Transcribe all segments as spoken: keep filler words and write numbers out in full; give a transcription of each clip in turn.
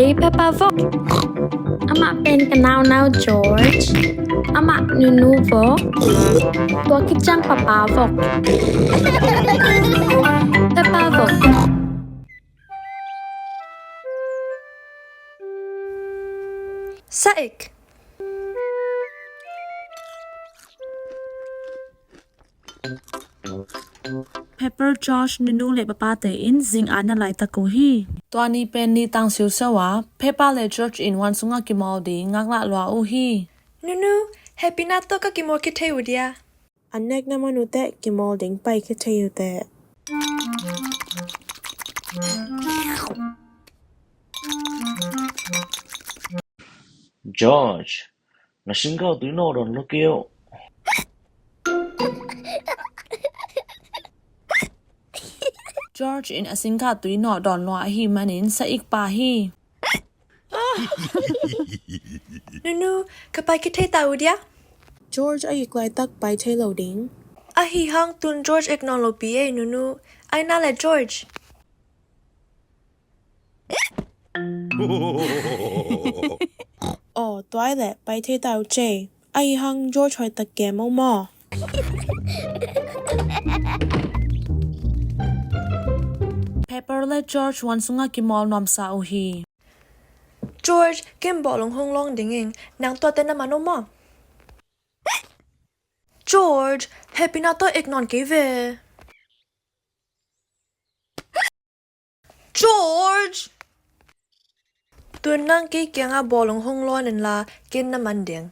Ei Peppa vok. Amah pen ka naunau George. Amah Nunu vok. Tua khit ciang Papa vok. Peppa vok. Saik. Peppa, George, Nunu le Papa te in zing-an na laitak uh hi. Tua ni pen ni tang siusiau a, Peppa le George in huan sungah kimawl ding ngaklah lua uh hi. Nunu, Happy na tawh ka kimawl khia thei uh dia. An nekna man uh teh kimawl ding pai khia thei uh teh. George, na singkah tui nawh dawn lo kei uh. George in a singkah tui nawh dawn lua ahih manin sa-ik pah hi. Nunu, ka pai khia thei ta uh dia. George a ik laitak pai thei lo ding. Ahi hang tun George ik nawn lo pi ei Nunu. Ai na le George. Aw, tua leh pai thei ta uh cei. Ahi hang George hoih tak kei maw maw. Peppa le George huan sungah kimawl nuamsa uh hi. George, ken bawlung hong lawng ding ing, nang tuate na man uh maw. George, Happy na tawh ek nawn kei ve. George! Tun nang kei kiangah bawlung hong lawn inla, ken na man ding.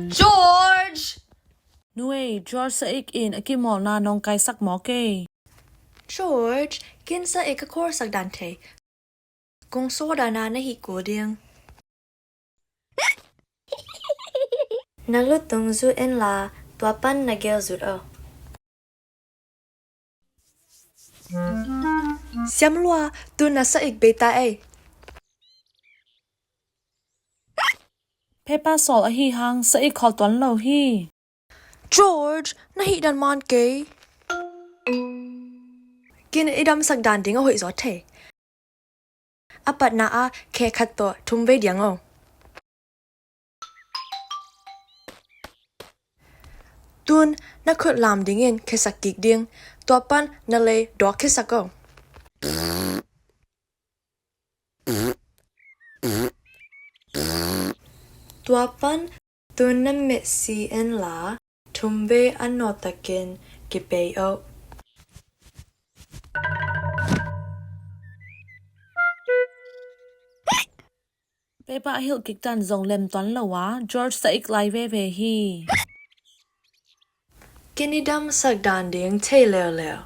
George! Nu ei, George sa-ik in a kimawlna nong kaisak mawk ei. George, ken sa-ik ka khuarsak dan thei. Kong sawt dan a na hih kul ding. Na lutung zut inla, tua pan na gel zut aw. Siam lua, tun na sa-ik bei ta ei. Peppa sawl ahi hang sa-ik khol tuan lo hi. George, na hih dan man kei. Ken i damsak dan ding a hoih zaw thei. A patna ah khe khat tawh thum vei diang aw. Tun na khut lam dingin khesak kik ding. Tua pan na lei dawk khesak aw. Tua pan tun na met si inla, thum vei a nawtakin kipei aw. Peppa a hilh kik dan zong lem tuan lo a, George sa-ik lai veve hi. Ken i damsak dan ding thei leuleu.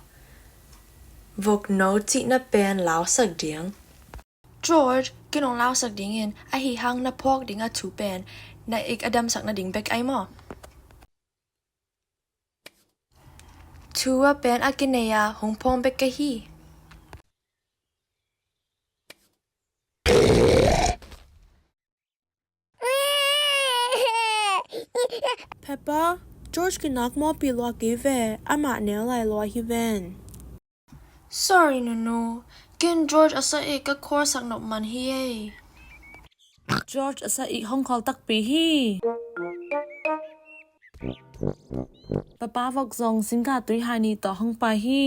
Vokno cihna pen lausak ding. George, ken hong lausak dingin, ahi hang na phawk ding a thu pen na ik a damsak nading bek ai maw. Thu a pen a kinei a hong phawng bek ka hi. Peppa, George kinak mawhpi lua kei ve, amah neu lai lua hi ven. Sorry Nunu, ken George a sa-ik ka khuarsak nop man hi ei. George a sa-ik hong khol takpi hi. Papa vok zong singkah tui hai ni tawh hong pai hi.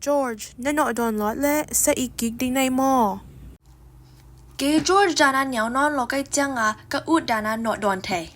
George, na nawh dawn lawt le sa-ik kik ding nei maw? Kei George dan a niau nawn lo kai cianga ka ut dan a nawh dawn thei.